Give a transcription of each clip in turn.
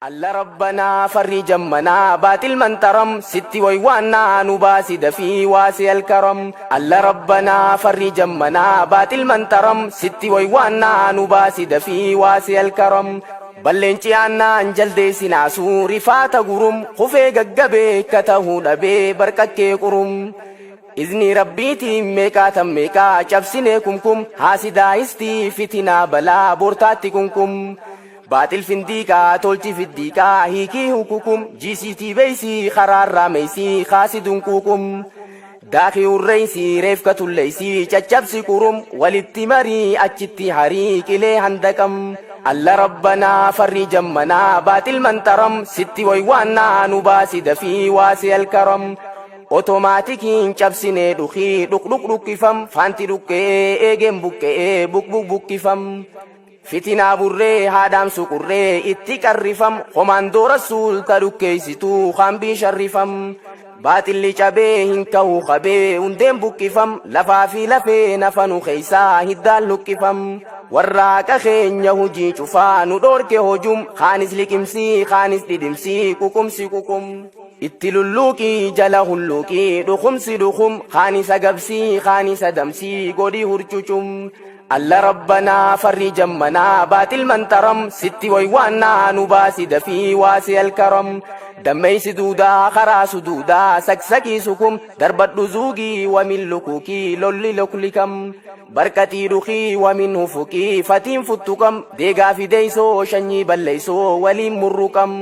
Alla rabbanaa farri jammanaa baatil mantaram sitti waywaannaa nu baasi dafii waasi alkaram. Alla rabbanaa farri jammanaa baatil mantaram sitti waywaannaa nu baasi dafii waasi alkaram. Balleenci aannaan jaldeessi naasuu rifaata gurum kufee gaggabee ka tahuu dhabee barqakkee qurum. Iznii rabbiitiin meeqaa tan meeqaa cabsinee kumkum haasidaayistii fitinaa balaa bortaatti kunkum. Baaxil findiiqaa tolchi fiddiiqaa hiikii hukukum GCT beeysii karaarraa meeysii kaasi dunquuqum. Daakii hurreeysii reefka tulleeysii caccabsi qurum walitti marii achitti harii qilee handaqam. Alla rabbanaa farri jammanaa baaxil mantaram sitti waywaannaa nu baasi dafii waasi alkaram. Otomaatikiin cabsinee dhukii dhuqdhuq dhukkifam faanti dhuqqe'ee eegeen buqqe'ee buqbuq buqqifam. Fitinaa burree haadhaan suqurree itti qarrifam komaandoo rasuul ta dhukkeessituu kaambii sharrifam. Baaxilli cabee hin ka'u qabee hundeen buqqifam lafaa fi lafee nafa nu keeysaa hiddaan luqqifam. Warraaqa keenya hujii cufaa nu dhoorke hojum kaanis liqimsii kaanis dhidhimsii ququmsi ququm. Itti lulluuqii jala hulluuqii dhukumsi dhukum kaanis agabsii kaanis adamsii godhi hurcucum. Alla rabbanaa farri jammanaa baaxil mantaram sitti waywaannaa nu baasi dafii waasi alkaram. Dammeeysi duudaa karaa suduudaa saksakii sukum darbadhu zuugii wamin lukuukii lolli loklikam. Barqatii dhukii wamin hufuqii fatiin futtuqam deegaa fideeysoo shanyii balleeysoo waliin murruqam.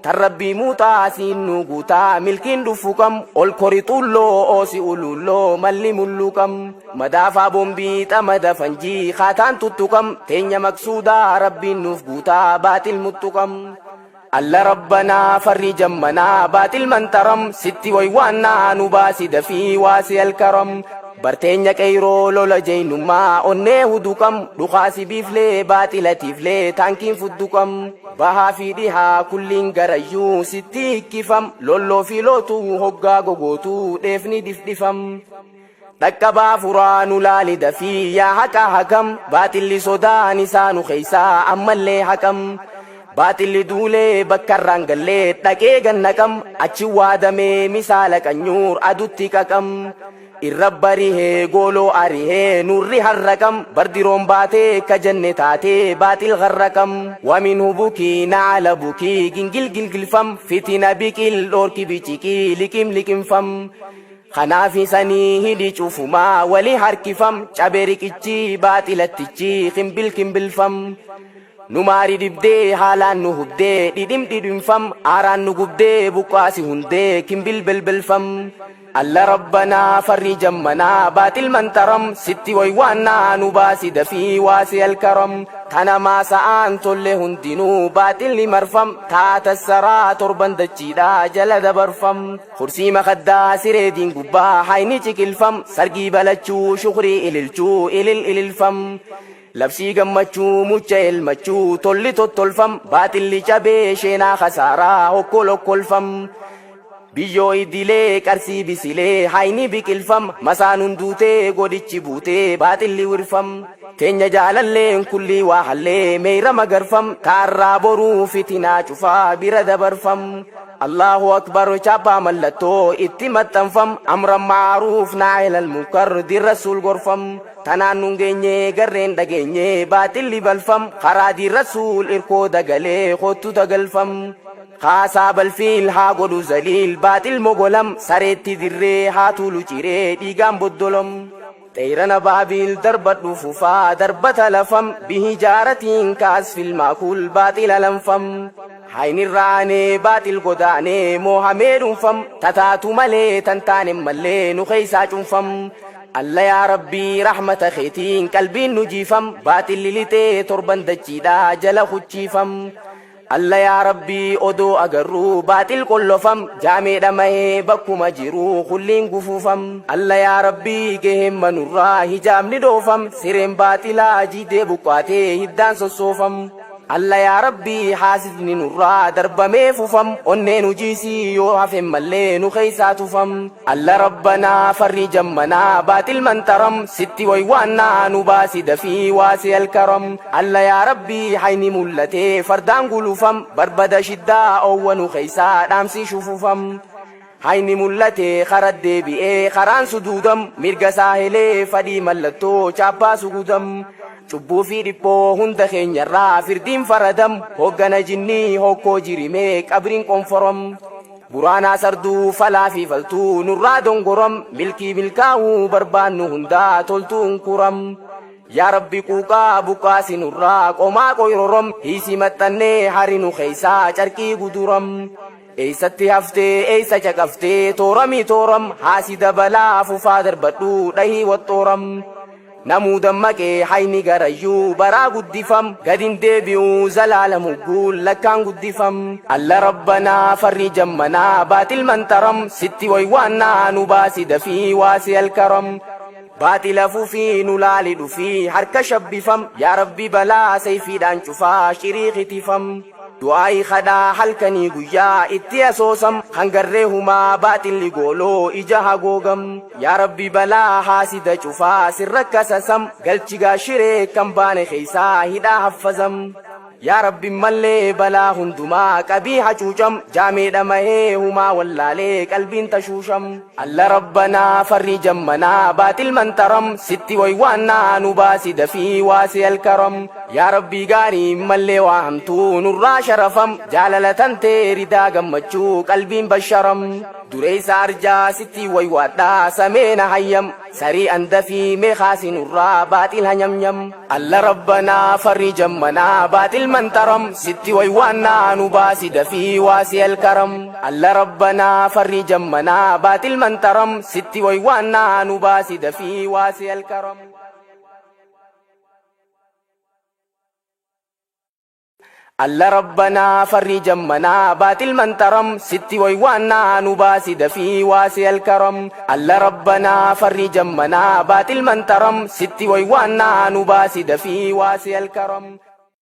Tan rabbii muuxaa siin nu guutaa milkiin dhuffuqam ol kori xuulloo oosi uluulloo malli mulluqam. Madaafaa bombii xamada fanjii kaataan tuttuqam teenya maqsuudaa rabbiin nuuf guutaa baaxil muttuqam. Alla rabbanaa farri jammanaa baaxil mantaram sitti waywaannaa nu baasi dafii waasi alkaram. Barteenya qeyroo lola jeenyummaa onnee huduqam dhukaasi biiflee baaxilatiiflee taankiin fudduqam. Bahaa fi dhihaa kulliin garayyuu sitti hikkifam lolloo fi lootuu hoggaa gogootuu dheefni difdhifam. Dhaqqabaa furaa nu laali dafii yaa haqa hakam baaxilli sodaan isaa nu keeysaa ammallee haqam. Baaxilli duulee bakka irraan gallee dhaqee gannaqam achi waadamee misaala qanyuur adutti qaqam. Irra barihee gooloo arihee nurri harraqam bardiroon baatee ka jenne taatee baaxil garraqam. Wamin hubukii naala bukii gingil gilgilfam fitina biqil dhoorki biciqii liqim liqimfam. Kanaaf isanii hidhi cufumaa wali harkifam cabe riqichi baaxilattichi kimbil kimbilfam. Nu maari dhibdee haalaan nu hubdee dhidhim dhidhimfam aaraan nu gubdee buqqaasi hundee kimbil belbelfam. Alla rabbanaa farri jammanaa baaxil mantaram sitti waywaannaa nu baasi dafii waasi alkaram. Tana maasa'aan tolle hundinuu baaxilli marfam taata saraa torban dachiidhaa jala dabarfam. Kursii makaddaa sireediin gubbaa hayni ciqilfam sargii balachuu shukrii ililchuu ilil ililfam. Labsii gammachuu mucha elmachuu tolli tottolfam baaxilli cabee sheenaa kasaaraa hokkol hokkolfam. Biyyoo idilee qarsii bisilee hayni biqilfam masaan hunduutee godichi buutee baaxilli wirfam. Teenya jaalalleen kullii waa hallee meeyra magarfam taarraa boruu fitinaa cufaa bira dabarfam. Allahu akbar chaappaa mallattoo itti maxxanfam amran maaruuf naa'ilal munkar dirrasuul gorfam. Tanaan nun geenye garreen dhageenye baaxilli balfam karaa dirrasuul irkoo dagalee kottu tagalfam. Kaasaa balfiil haa godhu zaliil baaxil mogolam sareetti dirree haa tuulu ciree dhiigaan boddolam. Xeyrana baabiil darbadhu fufaa darbata lafam bihijaaratiin kaas filmaakul baaxila lanfam. Haynirraanee baaxil godaanee moohamee dhuunfam tataatu malee tantaane mallee nu keeysaa cunfam. Alla yaa rabbii rahmata keetiin qalbiin nu jiifam baaxilli lixee torban dachiidhaa jala kuchiifam. Alla yaa rabbii odoo agarruu baaxil qollofam jaamee dhamahee bakkuma jiruu kulliin gufuufam. Alla yaa rabbii gaheen manurraa hijaabni dhoofam sireen baaxilaa jiidee buqqaatee hiddaan sossoofam. Alla yaa Rabbii, haasidni nurraa darbamee fufam, onnee nu jiisii, yoo hafe mallee nu keeysaa tufam. Alla Rabbanaa, farri jammanaa, baaxil mantaram, sitti waywaannaa, nu baasi dafii waasi alkaram. Alla yaa Rabbii, hayni mul'atee fardaan gulufam, barbada shiddaa oowwa nu keeysaa dhaamsi shufufam. Hayni mul'atee kara deebi'ee karaan suduudam, mirga saahilee fadhii mallattoo chaappaa sugudam. Cubbuu fi dhiphoo hunda keenyarraa firdiin faradam, hoggana jinnii hokkoo jirimee qabriin qonforom. Buraanaa sarduu falaa fi faltuu nurraa dongorom, milkii milkaa'uu barbaannu hundaa toltuun kuram. Yaa Rabbi, quuqaa buqqaasi nurraa qomaa qoyrorom, hiisii maxxannee harinu keeysaa carqii guduram. Eessatti haftee, eessa caqaftee, tooramii tooram, haasi dabalaa fufaa darbadhu dhahii waxxooram. Namuu dammaqee hayni garayyuu baraa guddifam, gadin deebi'uu zalaala mugguun lakkaan guddifam. Alla Rabbanaa, farri jammanaa, baaxil mantaram, sitti waywaannaa, nu baasi dafii waasi alkaram. Baaxila fufii nu laali dhufii harka shabbifam, yaa Rabbi, balaa sayfiidhaan cufaa shirii kitifam. Du'aayi kadhaa halkanii guyyaa itti asoosam, hangarree humaa baaxilli gooloo ija hagoogam. Yaa Rabbi, balaa haasida cufaa sirra kasasam, galchi gaashiree kan baane keeysaa hidhaa haffazam. Yaa Rabbi, mallee balaa hundumaa qabii hacuucam, jaameedha mahee humaa wallaalee qalbiin tashuusham. Alla Rabbanaa, farri jammanaa, baaxil mantaram, sitti waywaannaa, nu baasi dafii waasi alkaram. Yaa Rabbi, gaarii mallee waa hamtuu nurraa sharafam, jaalala tantee ridaa gammachuu qalbiin basharam. Dureessa arjaa sitti waywaadhaa sameena hayyam, sarii andafii meeqaasi nurraa baaxil hanyamnyam. Alla Rabbanaa, farri jammanaa, baaxil mantaram, sitti waywaannaa, nu baasi dafii waasi alkaram. Alla Rabbanaa, farri jammanaa, baaxil mantaram, sitti waywaannaa, nu baasi dafii waasi alkaram. Alla Rabbanaa, farri jammanaa, baaxil mantaram, sitti waywaannaa, nu baasi dafii waasi alkaram. Alla Rabbanaa, farri jammanaa, baaxil mantaram, sitti waywaannaa, nu baasi dafii waasi alkaram.